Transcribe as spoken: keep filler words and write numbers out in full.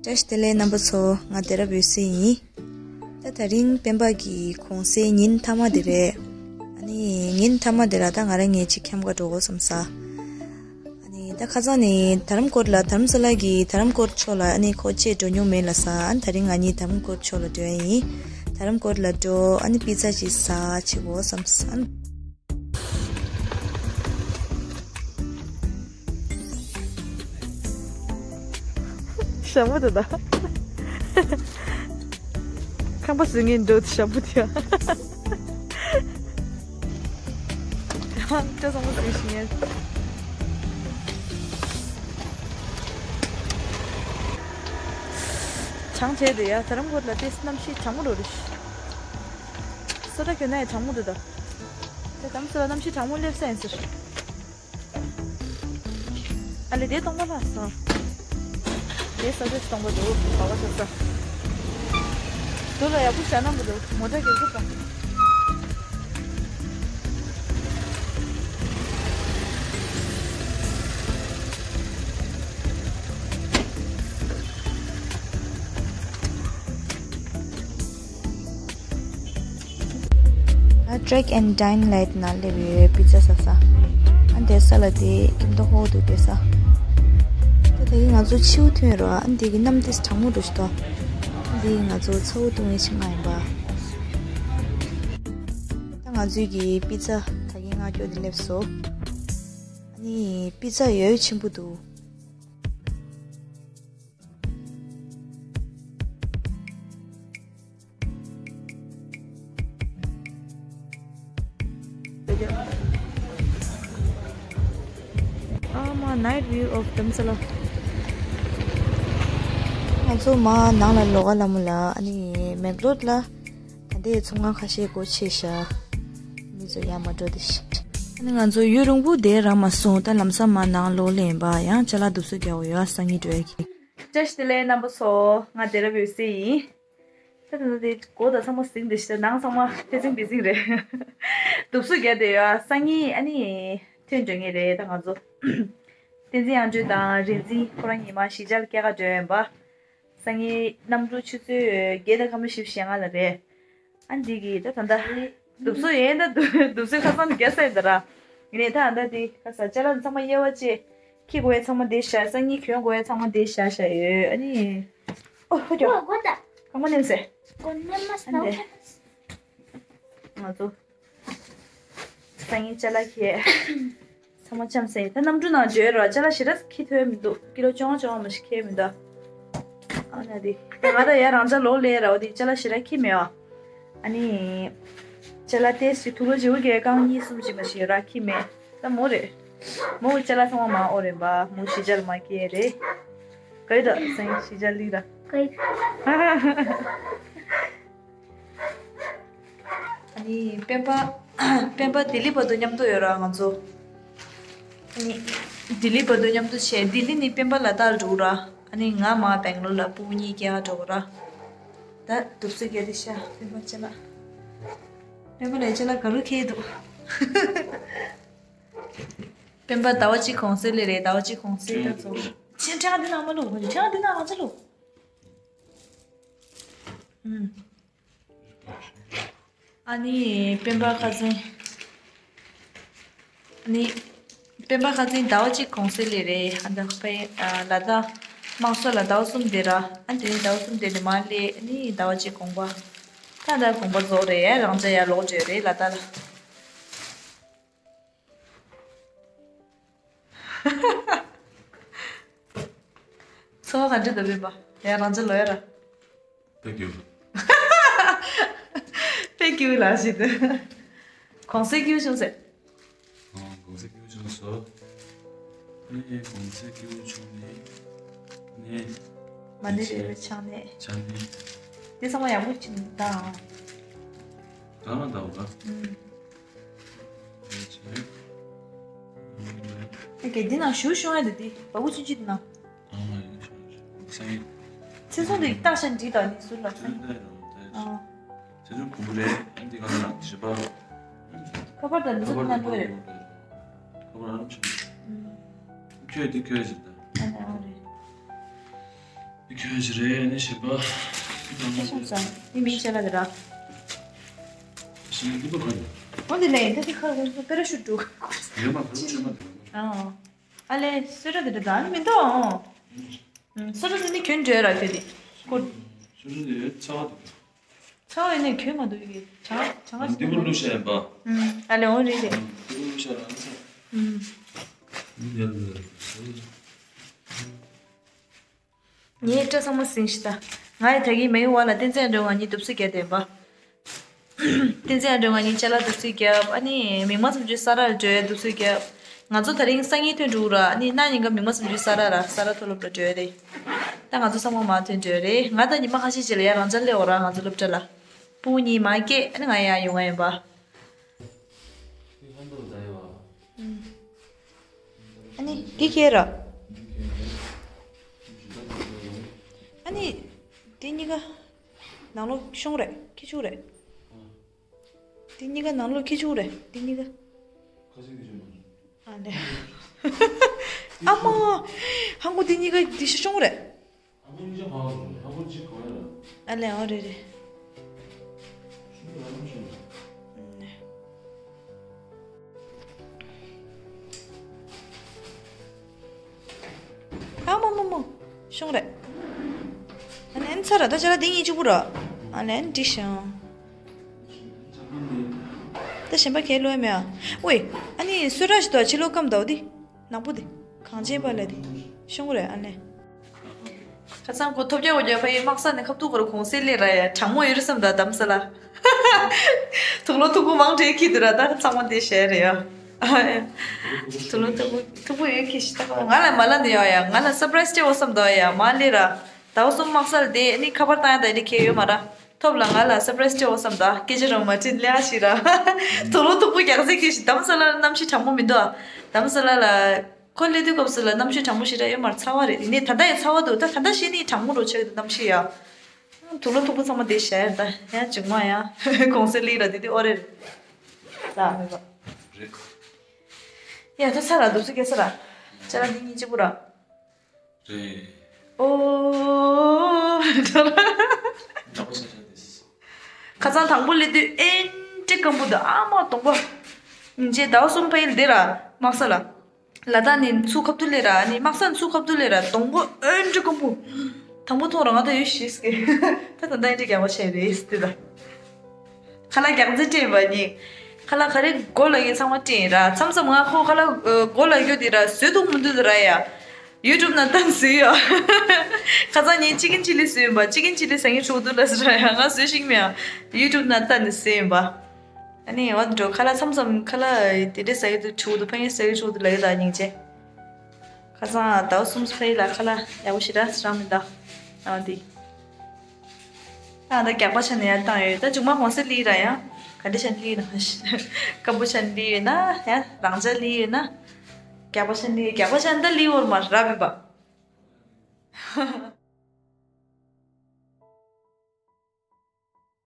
བཀྲ་ཤིས་བདེ་ལེགས་རྣམ་པ་ཚོ། ང་བདེ་རབ་འོད་ཟེར་ཡིན། ད་དེ་རིང་སྤེན་པ་གི་གུང་སེང་ཉིན་མཐའ་མ་དེ་རེད། ཨ་ནི་ཉིན་མཐའ་མ་དེ་ར་ད་ང་རང་ངའི་ཅིག་ཁྱམས་ཁ་འགྲོ་དགོས་བསམ་ས། ཨ་ནི་ད་ཁ་སང་ནས་དྷ་རམ་ཀོར་ལ་དྷ་རམ་ས་ལ་གི་དྷ་རམ་ཀོར་ཕྱོགས་ལ་ཨ་ནི་ཁོ་བཅས་འགྲོ་མྱོང་མེད་ལབ་ས། ཨ་ནི་དེ་རིང་ང་གཉིས་དྷ་རམ་ཀོར་ཕྱོགས་ལ་འགྲོ་ཡ་ཡིན། དྷ་རམ་ཀོར་ལ་འགྲོ་ཨ་ནི་པི་ཛ་ཅིག་ཟ་བྱེད་དགོས་བསམ་ས། ཨ་ནི། ཞྭ་མོ་དེ་ད། ཁང་པ་བཟོ་མཁན་འགྲོ་དེ་ཞྭ་མོ་དེ་ཡ། ཁྱོད་ཚང་མ་བཟོས་ཤིང་ཡ། གྲང་བྱས་དེ་ཡ། དྷ་རམ་ཀོར་ལ་ཏེ་གནམ་གཤིས་གྲང་མོ་འགྲོ་རེད། སོ་ད་གྱོན་ན་ཡ་གྲང་མོ་འདུག་ད། དེ་དམ་སོ་ལ་གནམ་གཤིས་གྲང་མོ་སླེབས་ས་ཡིན་ཟེར། ཨ་ལེ་དེ་སྟོང་པ་ལྷག་སོང་། དེ་ས་ཆ་སྟོང་པ་འདུག་བ་བ་ས་ས། དུ་ལ་ཡག་པོ་བྱ་ན་མི་འདུག་མོ་ཊ་གེ་སུ་དང་། ད་Drake and Dine ལབ་ཡ་དེ་ནང་སླེབས་ཡོད། པི་ཛ་ཟ་ས། ཨ་འདི་ས་ལ་དེ་སྐྱིད་མདོག་ཧོ་འདུག་དེ་ས། ད་དེ་གི་ང་ཚོ་ཕྱིའུ་ཐོན་རོགས། ཨ་འདི་གི་གནམ་དེ་གྲང་མོ་འགྲོ་ཞིག་ཏོ། ཨ་འདི་གི་ང་ཚོ་ཚ་བོ་བཏུང་བའི་ཆེད་མངགས་ཡིན་པ། ད་ང་ཚོའི་གི་པི་ཛ་ད་གི་མངགས་སྐྱོ་དེ་སླེབས་སོ། ཨ་ནི་པི་ཛ་ཡོད་ཆེན་པོ་འདུག་ཨ་མ། Night view of Dharamsala. ང་ཚོ་མ་ནང་ལ་ལོག་ག་ལ་མོ་ལ། ཨ་ནི་མེག་ལོར་ལ་ད་ལྟའི་ཚོང་ཁང་ཁ་ཤས་སྒོ་ཕྱེ་ཤག་མི་ཚོ་ཡར་མ་འགྲོ་དེ་ཤག་ཨ་ནི་ང་ཚོ་ཡུན་རིང་པོ་དེ་ར་མ་སོང་། ད་ལམ་སང་མ་ནང་ལོག་ལེན་པ་ཡང་ཅ་ལག་དུབ་སུ་རྒྱག་འོ་ཡོད། ཨ་སང་ཉིན་འགྲོ་ཡ་གི། བཀྲ་ཤིས་བདེ་ལེགས་རྣམ་པ་ཚོ། ང་བདེ་རབ་འོད་ཟེར་ཡིན། ད་ད་ད་དེ་སྒོ་དང་ཚང་མ་ཟིན་དེ་ཤི། ནང་ཚང་མ་ཐེ་ཚིང་བི་ཚིང་རེད། དུབ་སུ་རྒྱག་དེ་ཡོད། ཨ་སང་ཉིན་ཨ་ནི་ཐོན་འགྲོ་ངེས་རེད། ད་ང་ཚོ་བསྟན་འཛིན་དབྱངས་སྒྲོན་དང་རིག་འཛིན་ཁོ་རང་ཉི་མ་གཞིས་ཆགས་ལ་སྐྱེལ་ག་འགྲོ་ཡོད་པ། སང་ཉིན་གནམ་གྲུ་ཆུ་ཚོད་བརྒྱད་དང་སྐར་མ་བཞི་བཅུ་ཞེ་ལྔ་ལ་རེད། ཨ་འདི་གི་ད་ད་ད་དུབ་སུ་ཡིན། ད་དུ་དུབ་སུའི་ཁ་སང་རྒྱག་ས་ཡིན་ད་ར། ཡིན་ནའི་ད་ཨ་ད་འདི་ཁ་སང་ཅ་ལག་ཚང་མ་དབྱེ་བ་བཅས་ཁྱི་དགོས་ཡ་ཚང་མ་འདི་བཞག་སང་ཉིན་གྱོན་དགོས་ཡ་ཚང་མ་འདི་བཞག་བཞག་ཡོད། ཨ་ནི། ཨོ་ཧོ་ཀྱོ། ཨོ་གོ་ད། གང་མ་ནེམ་སེ། གོ་ནེམ་མ་སྣང་། ང་ཚོ་སང་ཉིན་ཅ་ལག་ཁྱེར་ཚང་མ་འཆམ་སེ། ད་གནམ་གྲུ་ནང་འཇོལ་ར་ཅ་ལག་ཞེ་དྲག་ཁྱི་ཐོན་མི་འདུག་ཀི་ལོ་བཅོ་ལྔ་བཅོ་ལྔ་མ་ཞིག་ཁྱེར་མི་འདུག་ཨ་ན་དེ་ད་ང་ད་ཡ་རང་ཅ་ལོག་ལས་ར་བ་དེ་ཅ་ལག་ཞེ་དྲག་ཁྱི་མེད་བ། ཨ་ནི། ཅ་ལག་ཏེས་ཀྱི་ཐུགས་ལོ་བྱེའུ་གའི་རྐང་གཉིས་གསུམ་ཅིག་མ་ཞིག་ར་ཁྱི་མེད། ད་མོ་རེད། མོ་གི་ཅ་ལག་ཚང་མ་མ་ཨོ་རེད་པ། མོ་གཞིས་ཆགས་ལ་མ་སྐྱེས་རེད། ག་ཡི་ད་སང་གཞིས་ཆགས་ལིག་ར། ག་ཡི། ཨ་ནི་སྤེན་པ། སྤེན་པ་ལྡི་ལི་བར་དུ་མཉམ་དུ་ཡོད་ར་ང་ཚོ། ཨ་ནི། ལྡི་ལི་བར་དུ་མཉམ་དུ་བྱས། ལྡི་ལི་ནི་སྤེན་པ་ལ་དྭགས་འགྲོ་ར། ཨ་ནི་ང་མ་སྦེང་ལོར་ལ་སྤུ་གུ་གཉིས་སྐྱེལ་ག་འགྲོ་གོ་ར། ད་དུབ་སུ་རྒྱག་དེ་ཤ་སྤེན་པ་ཅ་ལག་སྤེན་པ་ལ་ཅ་ལག་ག་རུ་ཁེལ་འདུག་སྤེན་པ་ཟླ་བ་གཅིག་གུང་སེང་སླེབས་རེད། ཟླ་བ་གཅིག་གུང་སེང་ད་ཚོ། ཕྲེང་ཕྲེང་འདི་ནང་མ་བླུག་ཕྲེང་འདི་ནང་མ་ཚ་བླུག་ཨུམ། ཨ་ནི་སྤེན་པ་ཁ་སང་། ཨ་ནི། སྤེན་པ་ཁ་སང་ཟླ་བ་གཅིག་གུང་སེང་སླེབས་རེད། ཨ་ད་ཕ་ཡི་ལ་དྭགས་དམག་སོགས་ལ་ཟླ་བ་གསུམ་བསྡད་ར། ཨ་དེ་ནས་ཟླ་བ་གསུམ་བསྡད་ནས་མར་སླེབས། ཨ་ནི་ཟླ་བ་གཅིག་དགོངས་པ། ད་ད་དགོངས་པ་རྫོགས་རེད། རང་ཅག་ཡར་ལོག་འགྲོ་རེད་ལ་དྭགས་ལ། ཚོར་བ་ག་འདྲ་འདུག་སྤེན་པ། ཡང་རང་ཅག་ལོག་ཡ་ར། དཔེ་སྐྱིད། དཔེ་སྐྱིད་ལ་ཞིག་འདུག་གུང་སེང་སྐྱིད་བྱུང་ཟེར། ཨ། གུང་སེང་སྐྱིད་བྱུང་སོ། ནི་གུང་སེང་སྐྱིད་བྱུང་ནི། ནི། མ་ཎི་རེ་རེ་ཆག་ནས། ཆག་ནས། དེ་ཚང་མ་ཡག་པོ་ཅིག་འདུག་ད། ད་མ་འདུག་ག་ཨུམ། ཨེ་གེ་འདི་ནང་ཞུ་ཤོང་ཡ་འདི་འདི་བ་བུ་ཆུན་ཆུན་འདི་ནང་། ཨ་ཡིན་ཤོང་ཤོང་སང་ཡིན། ཚེ་སྲུང་འདི་བཏགས་ཤ་འདྲི་དང་ནི་ཟུར་ལ་སང་ཡིན། ཨ། ཚེ་སྲུང་བུ་རེད། ཨ་འདི་ག་ལ་བྱེད་པ། ཁ་པར་དང་འདི་ཚོ་ནང་འགྲོ་རེད། ཁ་པར་ཨ་རམ་ཆུ། ཁྱོད་འདི་ཁྱོད་ཞིག་དང་། ཨ་ནི་ཨ་རེད། ཁྱོད་ཅི་རེད་ནི་ཞེས་པ། ཤོང་ཙང་ནི་མིང་ཅ་ལག་དེ་ར། ཞེས་འདི་པ་ག་རེད། འོ་འདི་ལས་ད་དེ་ཁ་ར་པེ་ར་ཤུ་ཊི་འདུག་ཡོད་མ་པེ་ར་ཤུ་ཊི་མ་འདུག་ཨ་ཨ་ལས་སུ་ར་དེ་ར་ད་ནི་མི་འདུག་ཨང་། སུ་ར་དེ་ནི་ཁྱོད་འདྲ་ར་ཁྱོད་དེ་ཀུ། སུ་ར་དེ་ཚ་བ་འདུག་ཚ་བ་ཡིན་ནི་ཁྱོད་མ་འདུག་གི་ཚ་ཚ་བ་འདི་པ་ལུ་ཤ་ཡིན་པ། ཨ་ལས་འོ་རེད་རེད། འདི་པ་ལུ་ཤ་ར་ཚ། ཡར་ལ། ངའི་སྐྲ་ཚང་མ་ཟིན་ཤི་ད། ང་ཡི་ད་གིན་མེ་ཡི་བ་ལ་བསྟན་འཛིན་ཨ་འགྲོ་ང་གཉིས་དུབ་སུ་རྒྱབ་བསྡད་པ། བསྟན་འཛིན་ཨ་འགྲོ་ང་གཉིས་ཅ་ལག་དུབ་སུ་རྒྱབ། ཨ་ནི་མིག་མ་ཙམ་ཅུ་ས་ར་ལ་འགྲོ་ཡ་དུབ་སུ་རྒྱབ། ང་ཚོ་ད་རིང་སང་ཉིན་ཐོན་འགྲོ་ར། ཨ་ནི་གནངས་ཉིན་ཀ་མིག་མ་ཙམ་ཅུ་ས་ར་ལ་ས་ར་མཐོ་སློབ་ལ་འགྲོ་ཡ་རེད། ད་ང་ཚོ་ཚང་མ་མ་ཐོན་འགྲོ་ཡ་རེད། ང་ད་ཉི་མ་ཁ་ཤས་ཅིག་ལ་ཡ་རང་ཅག་སླེབས་འོ་ར་ང་ཚོ་སློབ་གྲྭ་ལ། སྤུ་གུ་གཉིས་མ་སྐྱེས། ཨ་ནི་ང་ཡང་ཡོང་ང་ཡིན་པ། ཨ་ནི་འདི་ཁྱེར་ར། ཨ་ནི་འདི་གཉིས་ཀ་ནང་ལོགས་ཤོང་རེད། ཁྱི་ཆུ་རེད། འདི་གཉིས་ཀ་ནང་ལོགས་ཁྱི་ཆུ་རེད། འདི་གཉིས་ཀ་ཨ་ལེ། ཨ་མ། ཧང་གོ་འདི་གཉིས་ཀ་འདི་ཤི་ཤོང་རེད། ཨ་ལེ་ཨོ་རེད་རེད། ཨ་མ་མ་མ། ཤོང་རེད། ཨ་ནི་ཨན་ཚ་ར་ད་ཅ་ལག་འདི་གཉིས་གཅིག་པུ་ར། ཨ་ལེ་ཨན་འདི་ཤང་། ད་གཞན་པ་གས་ལོས་མེད་ཨ། ཝེ། ཨ་ནི་སུ་ར་ཞིག་ཏོ་ཕྱི་ལོགས་སྐམ་ཟླ་བ་འདི། ནག་པོ་འདི། གངས་ཅན་པ་ལ་འདི། ཤོང་རེད་ཨ་ནི། ཁ་སང་ཁོ་ཐོབ་རྒྱག་འོ་རྒྱག་ཕ་ཡི་དམག་ས་ནས་ཁ་ཐུག་གོ་ར་གོང་སེ་ལེ་ར་ཡ་གྲང་མོ་ཡོད་རེད་བསམ་ད་དམ་ས་ལ། དུག་ལོ་ཐུག་པོ་མང་དྲེ་ཁྱི་འདི་ར་ད་ཚང་མ་འདི་ཞེ་རེད་ཡ། དུག་ལོ་ཐུག་པོ་ཐུག་པོ་ཡོད་ཁྱི་ཞིག་ད་ང་ལ་མ་ལ་འདི་ཡ་ཡ་ང་ལ་སར་པ་རའི་སི་སྤྲད་འོ་བསམ་ད་ཡ་མ་ལེ་ར། ཟླ་བ་གསུམ་དམག་ས་ལ་འདི་ནི་ཁ་པར་བཏང་ཡ་ད་འདི་ཁྱེད་ཡོད་མ་ར། ཐོབ་ལ་ང་ལ་སར་པ་རའི་སི་སྤྲད་འོ་བསམ་ད་སྐད་ཆ་རང་མ་དྲིན་ལེ་ཨ་ཞིག་ར། དུག་ལོ་ཐུག་པོ་རྒྱག་ཟེ་ཁྱི་ཞིག་དམ་ས་ལ་གནམ་གཤིས་གྲང་མོ་མི་འདུག་ཨ། དམ་ས་ལ་ལ། ཁོ་སླེབས་དུས་སྐབས་སུ་ལ་གནམ་གཤིས་གྲང་མོ་ཞེ་དྲག་ཡོད་མ་རེད། ཚ་བ་རེད། ཡིན་ནའི་ད་ལྟ་ཡང་ཚ་བ་འདུག་ད་ད་ལྟ་ཤི་ནི་གྲང་མོ་རུ་ཆགས་འདུག་གནམ་གཤིས་ཡ། དུག་ལོ་ཐུག་པོ་ཚང་མ་དེ་བཞག་ཡ་ད་ཡང་ཅིག་མ་ཡ་གོང་སེ་ལི་ར་དེ་དུས་ཨོ་རེད། ད་མེད་པ། རེད། ཡ་ད་ཚ་ར་འདུག་སུ་སྐད་ཚ་ར། ཅ་ལག་འདི་གཉིས་གཅིག་པུ་ར། རེད། ཨོ། ད་ར། ད་པོ་ཆ་ཆ་དེ། ཁ་སང་དང་པོ་སླེབས་དུས་ཨེན་ཏྲེ་སྐམ་པོ་འདུག་ཨ་མ་གདོང་པ། ཉིན་བྱེད་ཟླ་བ་གསུམ་ཕ་ཡིལ་འདི་ར་དམག་ས་ལ། ལ་དྭགས་ནས་ཚུར་ཁ་ཐུག་སླེབས་ར་ནི་དམག་ས་ནས་ཚུར་ཁ་ཐུག་སླེབས་ར་གདོང་པ་ཨོན་ཏྲི་སྐམ་པོ། དང་པོ་མཐོང་ར་ང་ད་ཡོད་ཤེས་ཀི། ད་ད་ད་ཨེ་འདྲ་རྒྱག་པ་བྱས་རེད་ཟེར་ད། ཁ་ལག་རྒྱག་རྩེ་སྤྲད་པ་ནི། ཁ་ལག་ག་རེ་མགོ་ལ་ཡོད་ཚང་མ་སྤྲད་ར་མཚམས་མཚམས་ང་ཁོ་ཁ་ལག་མགོ་ལ་ཡོད་དེ་ར་བཟོས་ཐུབ་མི་འདུག་ར་ཡ། ཡུ་ཊུབ་ནང་བཏང་ཟེར་ཡ། ཁ་སང་ངས་ཅི་ཀིན་ཅི་ལི་བཟོས་ཡིན་པ། ཅི་ཀིན་ཅི་ལི་ཟ་མཁན་ཆོག་འདུག་ལ་ཟེར་ཡ་ང་བཟོས་ཤིག་མེད་ཡ། ཡུ་ཊུབ་ནང་བལྟས་ནས་བཟོས་ཡིན་པ། ཨ་ནི་འོ་འགྲོ་ཁ་ལག་མཚམས་མཚམས་ཁ་ལག་དེ་འདྲས་ཟ་གི་འདུག་ཆོག་འདུག་ཕ་ངས་ཟ་གི་ཆོག་འདུག་ལ་ཡོད་ད་སྙིང་རྗེ། ཁ་སང་ཟླ་བ་གསུམ་ཕ་ཡི་ལ་ཁ་ལག་ཡག་པོ་ཞེ་དྲག་རང་མི་འདུག་ཨ་འདི། ཨ་ད་རྒྱག་པ་ཆ་ནས་ཡར་བཏང་ཡོད། ད་མཇུག་མ་གོང་སེ་ལི་ར་ཡ། ག་འདྲ་ཆ་ནས་ལི་ཡོད་ན། སྐམ་པོ་ཆ་ནས་ལི་ཡོད་ན་ཡ། རང་ཅག་ལི་ཡོད་ན། རྒྱག་པ་ཆ་ནས་ལི་རྒྱག་པ་ཆ་ནས་ད་ལི་འོར་མ་ར་མེད་པ།